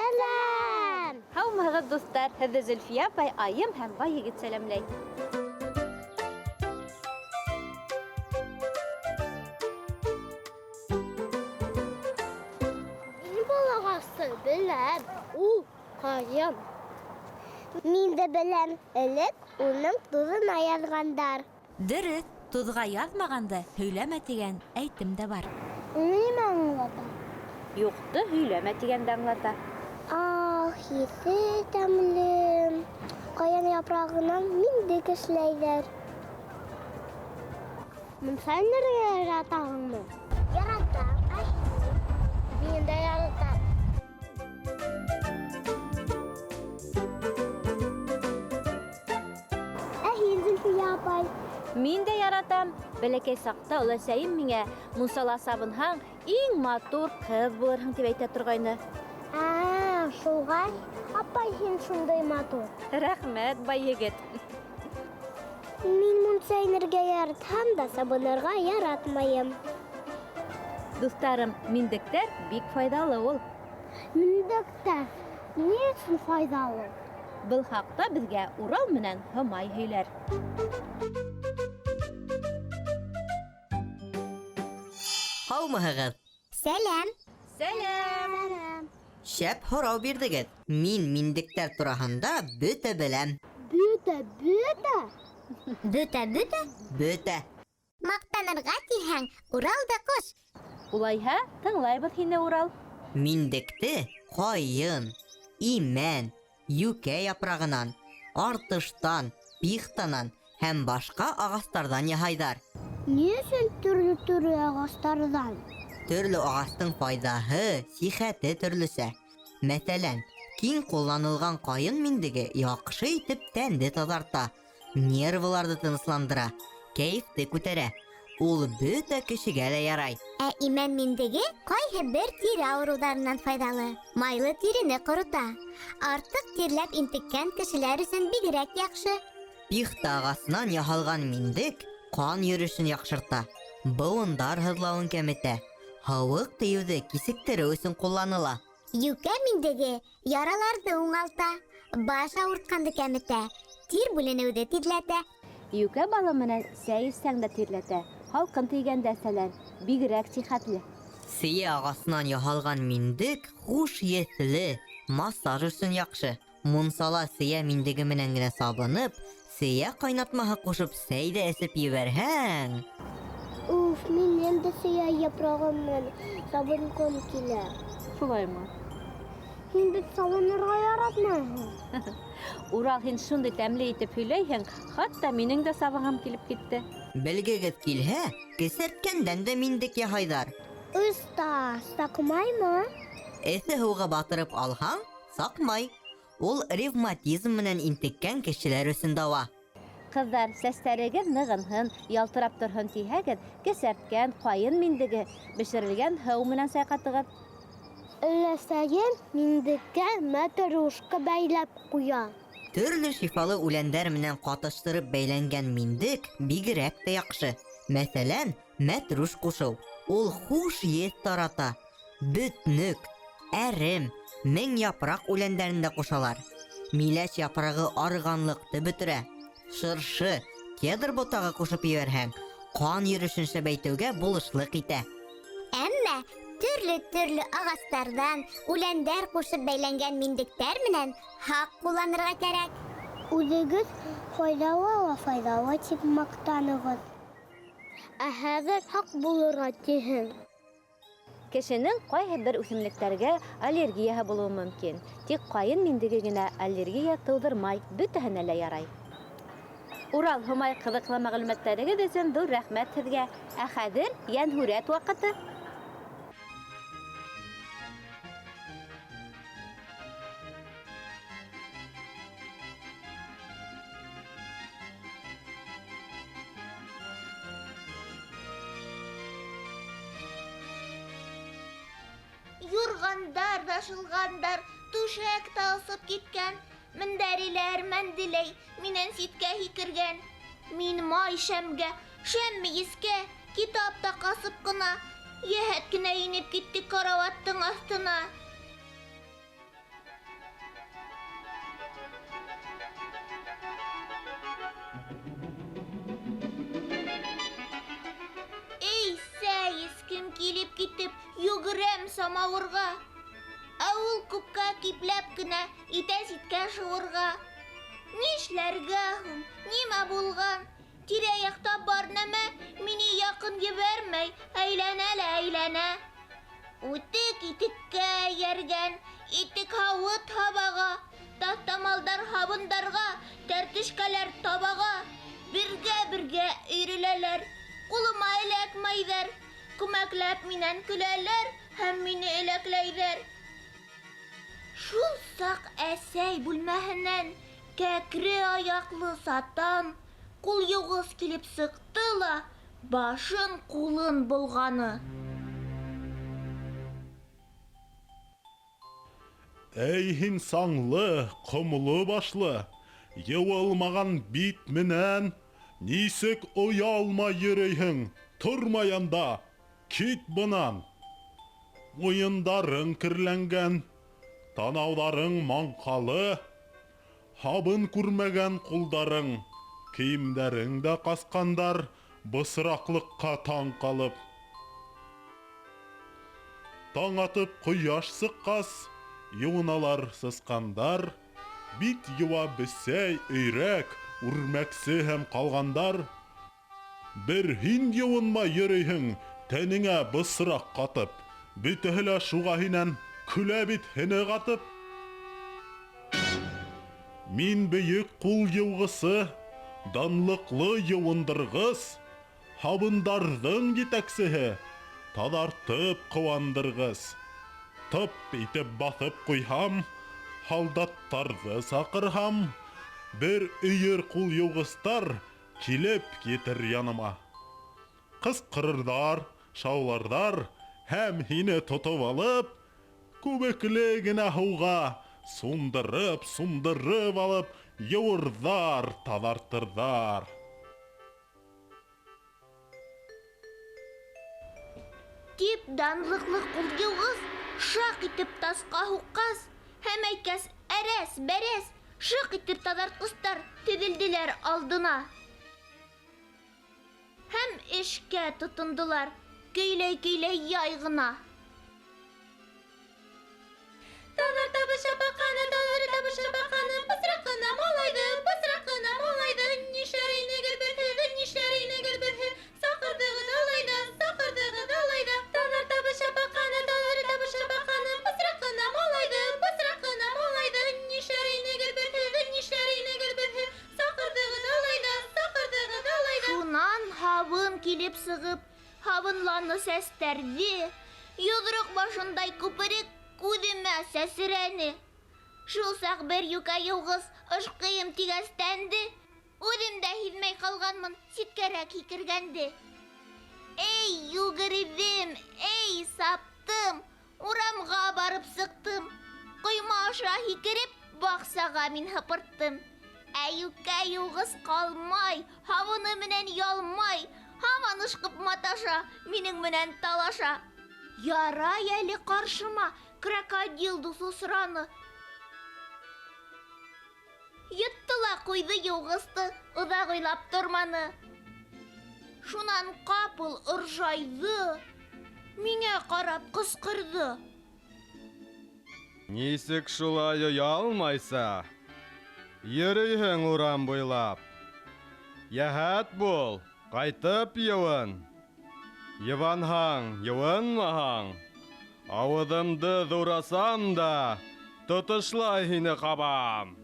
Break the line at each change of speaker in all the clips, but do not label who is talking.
Сәләм!
Һаумыһығыҙ, дуҫтар! Һеҙҙе Зөлфиә апай, Айым һәм Бай егет сәләмләй.
Мин был ағасты беләм, ул ҡайын. Мин дә беләм, элек уның туҙына яҙғандар.
Дөрөҫ, туҙға яҙмағанды һөйләмә тигән әйтем дә бар.
Уны нимә аңлата?
Юҡты һөйләмә тигәнде аңлата.
Ах, еҫе тәмле. Ҡайын япрағынан миндек эшләйҙәр. Мунса инергә яратаһыңмы? Яратам. Ә һин? Мин дә яратам. Ә һин, Зөлфиә апай?
Мин дә яратам. Бәләкәй саҡта оләсәйем миңә мунсала сабынһаң, иң матур ҡыҙ булырһың тип әйтә торғайны.
Ә, шуға, апай, һин шундай матур.
Рәхмәт, бай егет.
Мин мунса инергә яратһам да, сабынырға яратмайым.
Дуҫтарым, миндектәр бик файҙалы ул.
Миндектәр ни өсөн файҙалы?
Был хаҡта беҙгә Урал менән Һомай һөйләр.
Һаумыһығыҙ?
Сәләм.
Сәләм.
Сәләм.
Шәп һорау бирҙегеҙ. Мин миндектәр тураһында бөтә беләм.
Бөтә, бөтә. Бөтә, бөтә.
Бөтә.
Маҡтанырға тиһәң, Урал да ҡош.
Улайһа, тыңлайбыҙ һине, Урал.
Миндекте ҡайын, имән, йүкә япрағынан, артыштан, пихтанан һәм башҡа ағастарҙан яһайҙар.
Ни өсөн төрлө-төрлө ағастарҙан?
Төрлө ағастың файҙаһы, сихәте төрлөсә. Мәҫәлән, киң ҡулланылған ҡайын миндеге яҡшы итеп тәнде таҙарта, нервыларҙы тынысландыра, кәйефте күтәрә. Ул бөтә кешегә лә ярай.
Ә имән миндеге ҡайһы бер тире ауырыуҙарынан файҙалы. Майлы тирене ҡорота. Артыҡ тирләп интеккән кешеләр өсөн бигерәк яҡшы.
Пихта ағасынан яһалған миндек ҡан йөрөшөн яҡшырта, быуындар һыҙлауын кәметә, һыуыҡ тейеүҙе кисектереү өсөн ҡулланыла.
Йүкә миндеге яраларҙы уңалта, баш ауыртҡанды кәметә, тир бүленеүҙе тиҙләтә.
Йүкә балы менән сәй эсһәң дә тирләтә, һалҡын тейгәндә сәлән, бигерәк сихәтле.
Сейә ағасынан яһалған миндек хуш еҫле, массаж өсөн яҡшы. Мунсала сейә миндеге менән генә сабынып, сейә ҡайнатмаһы ҡушып сәй ҙә эсеп ебәрһәң.
Уф, минең дә сейә япрағы менән сабынғым килә.
Шулаймы?
Һин бит сабынырға яратмайһың.
Урал, һин шундай тәмле итеп һөйләйһең, хатта минең дә сабынғым килеп китте.
Белгегеҙ килһә, кесерткәндән дә миндек яһайҙар.
Оҫта, саҡмаймы?
Эҫе һыуға батырып алһаң, саҡмай. Ул ревматизм менән интеккән кешеләр өсөн дауа.
Ҡыҙҙар, сәстәрегеҙ нығынһын, ялтырап торһон тиһәгеҙ, кесерткән, ҡайын миндеге, бешерелгән һыу менән сайҡатығыҙ.
Өләсәйем миндеккә мәтрүшкә бәйләп ҡуя.
Төрлө шифалы үләндәр менән ҡатыштырып бәйләнгән миндек бигерәк тә яҡшы. Мәҫәлән, мәтрүш ҡушыу. Ул хуш еҫ тарата. Бөтнөк, әрем, мең япраҡ үләндәрен дә ҡушалар. Миләш япрағы арығанлыҡты бөтөрә. Шыршы, кедр ботағы ҡушып ебәрһәң, ҡан йөрөшөн шәбәйтеүгә булышлыҡ итә.
Әммә төрлө-төрлө ағастарҙан, үләндәр ҡушып бәйләнгән миндектәр менән һаҡ ҡулланырға кәрәк. Үҙегеҙ файҙалы ла файҙалы тип маҡтанығыҙ. Ә хәҙер һаҡ булырға тиһең.
Кешенең ҡайһы бер үҫемлектәргә аллергияһы булыуы мөмкин. Тик ҡайын миндеге генә аллергия тыуҙырмай, бөтәһенә лә ярай. Урал, Һомай, ҡыҙыҡлы мәғлүмәттәрегеҙ өсөн ҙур рәхмәт һеҙгә. Ә хәҙер йәнһүрәт ваҡыты.
Юрғандар ҙа шылғандар, түшәк тә осоп киткән, мендәриләр мәнделәй, минән ситкә һикергән. Мин май шәмгә, шәм мейескә, китап та ҡасып ҡына, йәһәт кенә инеп китте карауаттың аҫтына. Эй, сәйес, кем килеп китеп, йүгерәм самауырға. Ә ул күпкә кипләп кенә итә ситкә шыуырға. Нишләргә һуң, нимә булған? Тирә-яҡта бар нәмә мине яҡын ебәрмәй, әйләнә лә әйләнә. Үтек итеккә эйәргән, итек һауыт һабаға, таҫтамалдар һабындарға, тәртешкәләр табаға. Бергә-бергә өйрөләләр, ҡулыма эләкмәйҙәр, күмәкләп минән көләләр һәм мине эләкләйҙәр. Шул саҡ әсәй бүлмәһенән кәкре аяҡлы сатан ҡул йыуғыс килеп сыҡты ла башын ҡулын болғаны.
Эй, һин саңлы, ҡомло башлы, йыуылмаған бит менән нисек оялмай йөрөйһөң? Тормай анда, кит бынан. Муйындарың керләнгән, танауҙарың маңҡалы, һабын күрмәгән ҡулдарың, кейемдәрең дә ҡасҡандар, бысраҡлыҡҡа таң ҡалып. Таң атып ҡояш сыҡҡас, йыуыналар сысҡандар, бит йыуа бесәй, өйрәк, үрмәксе һәм ҡалғандар. Бер һин йыуынмай йөрөйһөң, тәнеңә бысраҡ ҡатып, бөтәһе лә шуға һинән көлә бит һине ҡатып. Мин бөйөк ҡул йыуғысы, данлыҡлы йыуындырғыс, һабындарҙың етәксеһе, таҙартып ҡыуандырғыс. Тып итеп баҫып ҡуйһам, һалдаттарҙы саҡырһам, бер өйөр ҡул йыуғыстар килеп етер яныма. Ҡысҡырырҙар, шауларҙар һәм һине тотоп алып, күбекле генә һыуға сундырып, сундырып алып, йыуырҙар, таҙартырҙар.
Тип данлыҡлы ҡул йыуғыс шаҡ итеп тасҡа һуҡҡас, һәм әйткәс, әрәс, бәрәс, шыҡ итеп таҙартҡыстар теҙелделәр алдына. Һәм эшкә тотондолар, көйләй-көйләй яй ғына.
Таҙартабыҙ шапаҡаны, таҙартабыҙ шапаҡаны, бысраҡ ҡына малайҙы, бысраҡ ҡына малайҙы. Нишләр инегеҙ беҙ һеҙҙе, нишләр инегеҙ беҙ һеҙ? Саҡырҙығыҙ алай ҙа, саҡырҙығыҙ алай ҙа. Таҙартабыҙ шапаҡаны, таҙартабыҙ шапаҡаны, бысраҡ ҡына малайҙы, бысраҡ ҡына малайҙы. Нишләр инегеҙ беҙ һеҙҙе, нишләр инегеҙ беҙ һеҙ? Саҡырҙығыҙ алай ҙа, саҡырҙығыҙ алай ҙа.
Шунан һабын килеп сығып, һабынланы сәстәрҙе, йоҙроҡ башындай күперек күҙемә сәсрәне. Шул саҡ бер йүкә йыуғыс ышҡыйым тигәстәнде, үҙем дә һиҙмәй ҡалғанмын, ситкәрәк һикергәнде. Эй, йүгерҙем, эй, саптым, урамға барып сыҡтым. Ҡойма аша һикереп, баҡсаға мин һыпырттым. Ә йүкә йыуғыс ҡалмай, һабыны менән ялмай, һаман ышҡып маташа, минең менән талаша. Ярай әле ҡаршыма крокодил дуҫ осраны. Йотто ла ҡуйҙы йыуғысты, оҙаҡ уйлап торманы. Шунан ҡапыл ыржайҙы, миңә ҡарап ҡысҡырҙы.
Нисек шулай оялмайса? Йөрөйһөң урам буйлап. Йәһәт бул, ҡайтып йыуын. Йыуанһаң, йыуынмаһаң, Ауыҙымды ҙур асам да, тотошлай һине ҡабам.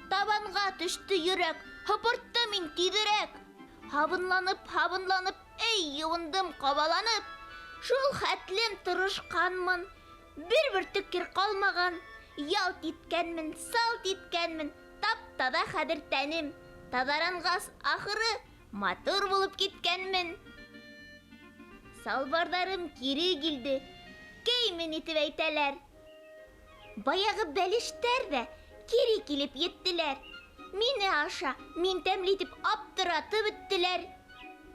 Табанға төштө йөрәк, һыпырттым мин тиҙерәк. Һабынланып, һабынланып, эй, йыуындым ҡабаланып. Шул хәтлем тырышҡанмын, бер бөртөк кер ҡалмаған. Ялт иткәнмен, салт иткәнмен, тап-таҙа хәҙер тәнем. Таҙаранғас, ахыры, матур булып киткәнмен. Салбарҙарым кире килде, кеймен итеп әйтәләр. Баяғы бәлештәр ҙә кире килеп еттеләр. Мине аша, мин тәмле итеп аптыратып бөттөләр.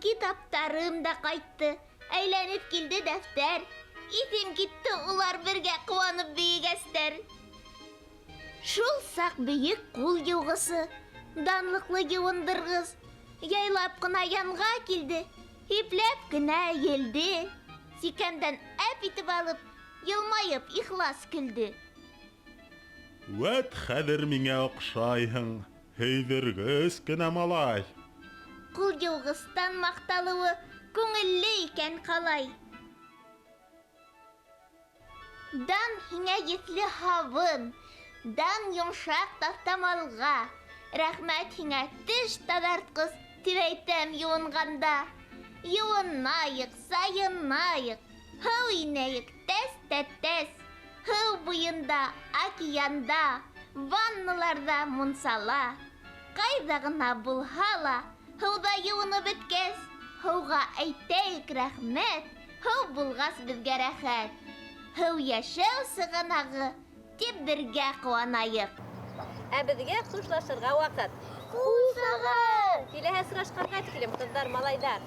Китаптарым да ҡайтты, әйләнеп килде дәфтәр. Иҫем китте улар бергә ҡыуанып бейегәстәр. Шул саҡ бейек ҡул йыуғысы, данлыҡлы йыуындырғыс, яйлап ҡына янға килде, ипләп кенә эйелде. Сикәмдән әп итеп алып, йылмайып ихлас көлдө.
Вәт хәҙер миңә оҡшайһың, һөйҙөргөс кенә малай.
Ҡул йыуғыстан маҡталыуы күңелле икән ҡалай. Дан һиңә еҫле һабын, дан йомшаҡ таҫтамалға. Рәхмәт һиңә теш таҙартҡыс, тип әйтәм йыуынғанда. Йыуынайыҡ, сайынайыҡ, һыу инәйек тәс тә тәс. Һыу буйында, океанда, ванналарҙа, мунсала. Ҡайҙа ғына булһа ла, һыуҙа йыуынып бөткәс, һыуға әйтәйек рәхмәт, һыу булғас беҙгә рәхәт. Һыу йәшәү сығанағы, тип бергә ҡыуанайыҡ.
Ә беҙгә хушлашырға ваҡыт.
Хушығыҙ!
Киләһе осрашҡанға тиклем, ҡыҙҙар, малайҙар.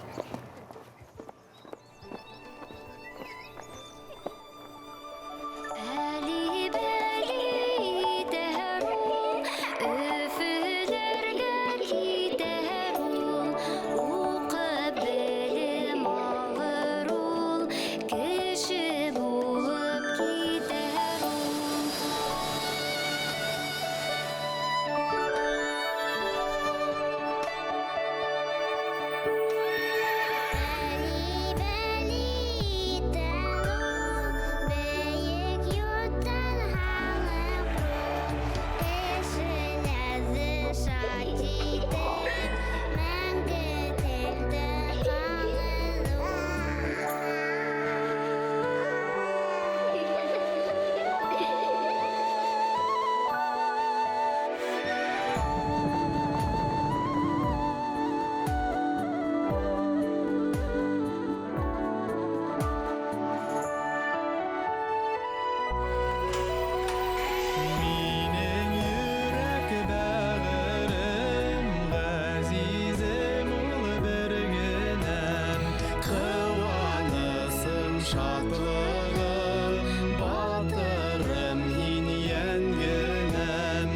Минең йөрәк бәғерем, ғәзизем ул бер генәм. Ҡыуанысым, шатлығым, батырым һин йәнгенәм.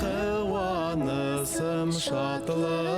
Ҡыуанысым, шатлығым,